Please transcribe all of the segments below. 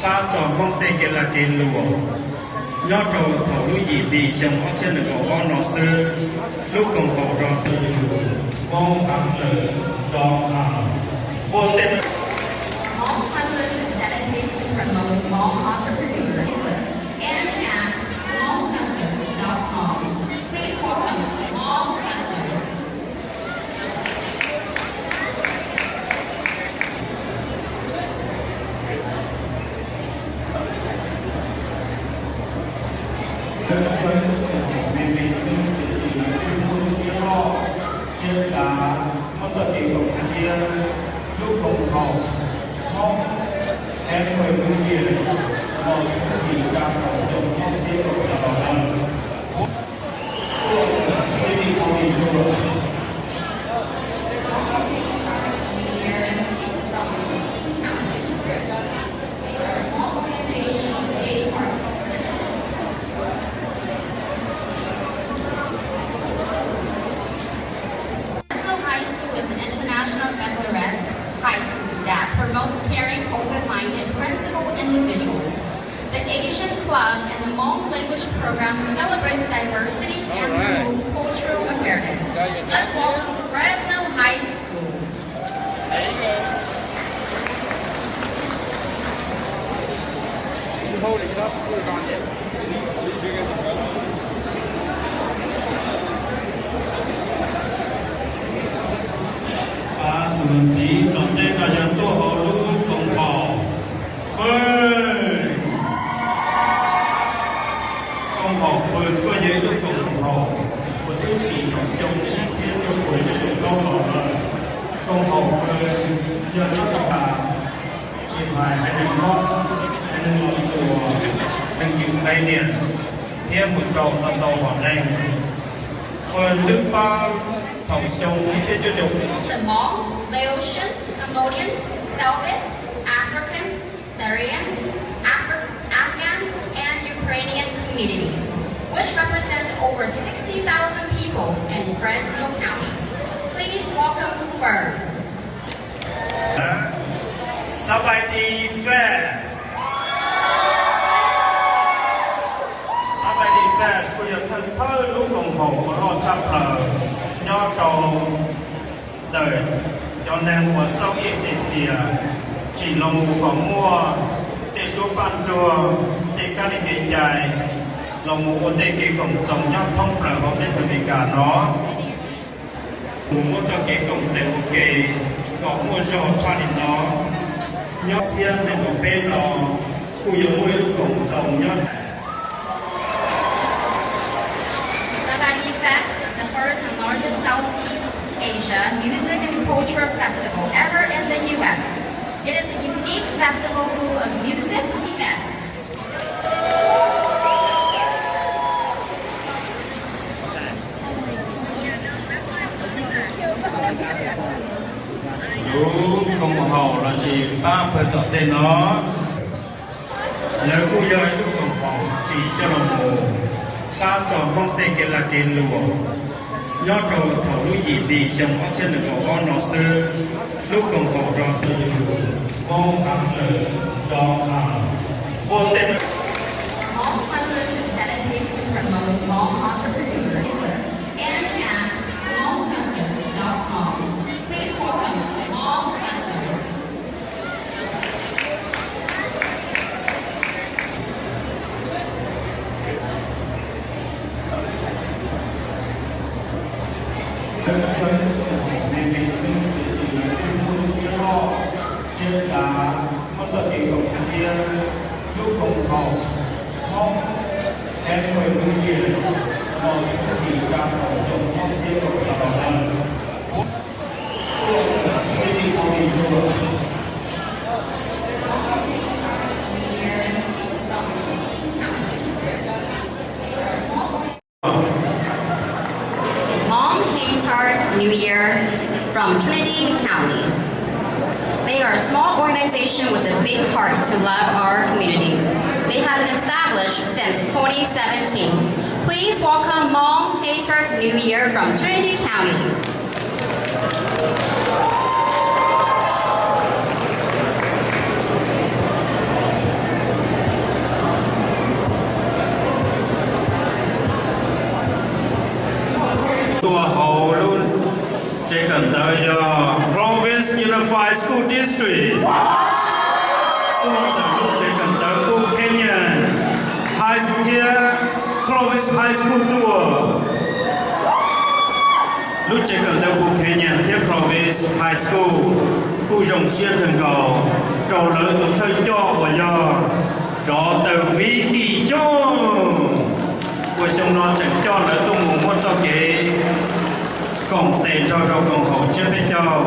Pab txog Hmoob tej kev lag kev luam nyob rau thaum lub yim hli xyoo ob txhiab nees nkaum ob no xwb, lub koom haum rau Hmong Hustlers dot com. Hmong Hustlers is dedicated to promote Hmong entrepreneurs with and at Hmong Hustlers dot com. Please welcome Hmong Hustlers. Lawv kuj yog ib lub koom haum me me xwb, tiam sis lawv kuj muaj lub siab loj siab dav, muaj txoj kev koom siab. Lub koom haum Hmoob Happy New Year los txog thaum xyoo ob txhiab kaum xya los lawm. Fresno High School is an international baccalaureate high school that promotes caring, open-minded, principled individuals. The Asian Club and the Hmong Language Program celebrates diversity and promotes cultural awareness. Let's welcome Fresno High School. Txuas ntxiv tom ntej no yog tuaj hauv lub koom haum Fwm. Koom haum Fwm kuj yog ib lub koom haum uas twb tsim thaum xyoo ib txhiab cuaj puas cuaj caum plaub los lawm. Koom haum Fwm yog nyob rau tsis hais haiv neeg Hmoob, haiv neeg Los Tsuas, neeg Ukraine thiab mus rau ntau ntau hom neeg. Fwm twb pab thaum xyoo ib txhiab cuaj caum The Hmong, Laotian, Cambodian, Slavic, African, Syrian, Afri- Afghan, and Ukrainian communities, which represent over sixty thousand people in Fresno County. Please welcome Fwm. ສະບາຍດີ Fest. ສະບາຍດີ Fest គួរយកធ្វើធ្វើលូកកំហុសរកចាប់ផ្លូវ ញ៉ោតរង Ntawm cov neeg uas Southeast Asia tsim los mus kom muaj tej suab paj nruag, tej kab li kev cai, los mus ua tej kev koom txoos nyob thoob plaws hauv teb chaws Amelikas no. Mus muab txoj kev koom tes ua ke kom muaj zog tshaj li no. Nyob txhiab nees nkaum peb no kuj yuav muaj ib lub koom txoos nyob Sabadi Fest is the first and largest Southeast Asia music and culture festival ever in the U S. It is a unique festival full of music. Fest. Lub koom haum los sis pab pawg tom tej no, lawv kuj yog ib lub koom haum tsim coj los mus pab txog Hmoob tej kev lag kev luam nyob rau thaum lub yim hli xyoo ob txhiab nees nkaum ob no xwb. Lub koom haum rau Hmong Hustlers dot com. Hmong Hustlers is dedicated to promote Hmong entrepreneurs with and at Hmong Hustlers dot com. Please welcome Hmong Hustlers. Siab dav, muaj txoj kev koom siab, lub koom haum Hmoob Happy New Year los txog thaum xyoo ob txhiab kaum xya los lawm. Hmong Hater New Year from Trinity County. They are a small organization with a big heart to love our community. They have been established since twenty seventeen. Please welcome Hmong Hater New Year from Trinity County. School District, tuaj ntawm lub tsev kawm ntawv Buchanan High School thiab Clovis High School tuaj. Lub tsev kawm ntawv Buchanan thiab Clovis High School kuj zoo siab kawg nkaus rau lawv tus thawj coj uas yog Dov Taw Viv Kim Xyooj, uas xyoo no tseem coj lawv tuaj mus muaj txoj kev koom tes nrog rau koom haum tsiab peb caug.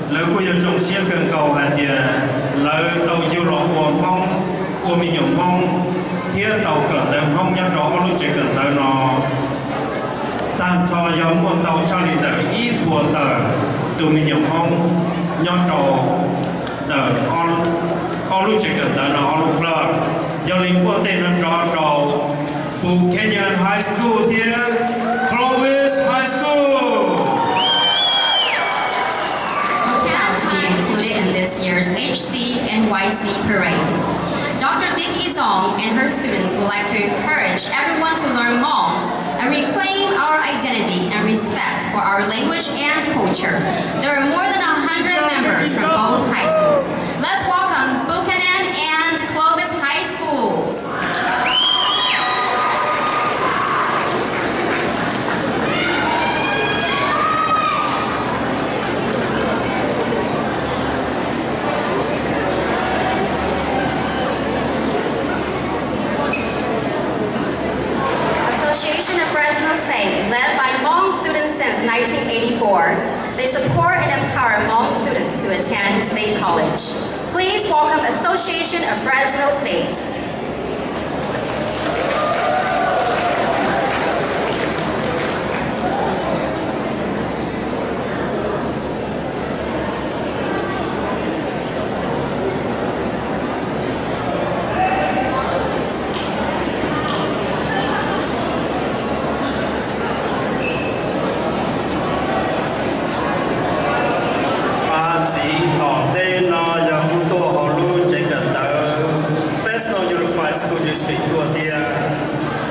Lawv kuj yog zoo siab kawg nkaus hais tias lawv tau yug los ua Hmoob, ua me nyuam Hmoob thiab tau kawm ntawv Hmoob nyob rau ob lub tsev kawm ntawv no. Tag nrho yog muaj tau tshaj li ntawm ib puas tawm tus me nyuam Hmoob nyob rau ntawm ob lub tsev kawm ntawv no ob lub plab. Yog li npuaj tej no rov rau Buchanan High School thiab Clovis High School. Proud to be included in this year's H C and Y C parade. Doctor Vicky Zong and her students would like to encourage everyone to learn Hmong and reclaim our identity and respect for our language and culture. There are more than a hundred members from both high schools. Let's welcome Buchanan and Clovis High Schools. Association of Fresno State, led by Hmong students since nineteen eighty-four. They support and empower Hmong students to attend state college. Please welcome Association of Fresno State. Pab ntxiv tom ntej no yog kuj tuaj hauv lub tsev kawm ntawv Fresno Unified School District tuaj thiab,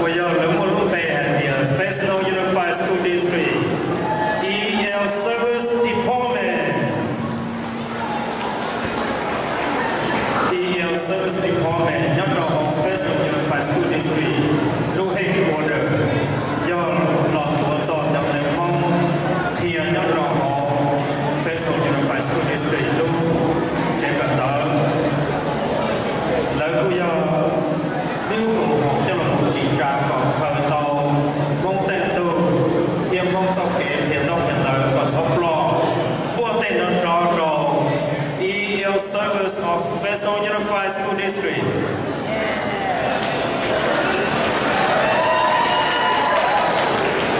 uas yog lawv muaj lub npe hais tias Fresno Unified School District E L Service Department. E L Service Department nyob rau hauv Fresno Unified School District lub headquarter, yog los tuav txog cov ntawv Hmoob qhia nyob rau hauv Fresno Unified School District lub tsev kawm ntawv. Lawv kuj yog ib lub koom haum coj los tsis tsa kom khaws tau Hmoob teej tug thiab Hmoob txoj kev qhia ntaub qhia ntawv kom txhob ploj. Npuaj tej no rov rau E L Service of Fresno Unified School District.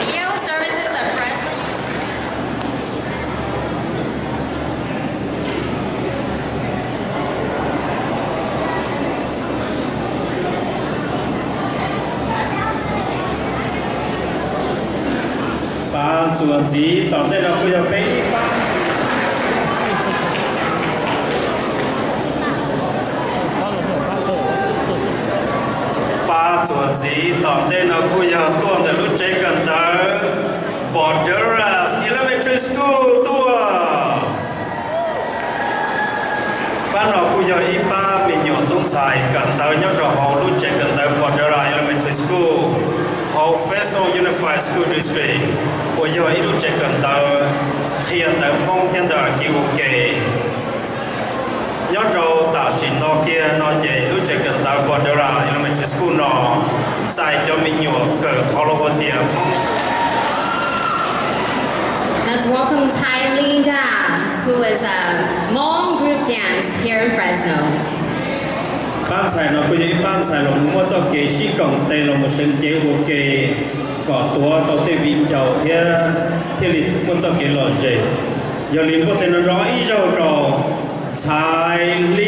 E L Services of Fresno. Pab txuas ntxiv tom ntej no kuj yog peb ib pab. Pab txuas ntxiv tom ntej no kuj yog tuaj ntawm lub tsev kawm ntawv Borderas Elementary School tuaj. Pab no kuj yog ib pab me nyuam tub ntxhais kawm ntawv nyob rau hauv lub tsev kawm ntawv Borderas Elementary School hauv Fresno Unified School District, uas yog ib lub tsev kawm ntawv qhia ntawv Hmoob thiab ntawv Askiv ua ke. Nyob rau tam sim no kiag no ces lub tsev kawm ntawv Borderas Elementary School no txais cov me nyuam kawm qhov lus hais tias Hmoob. Let's welcome Thai Linda, who is a Hmong group dance here in Fresno. Pab ntxhais no kuj yog ib pab ntxhais los mus muaj txoj kev sib koom tes los mus seev cev ua ke kom tuav tau tej viv ncaus thiab thiaj li muaj txoj kev lom zem. Yog li npuaj tej no rov ib zaug rau Thai Linda.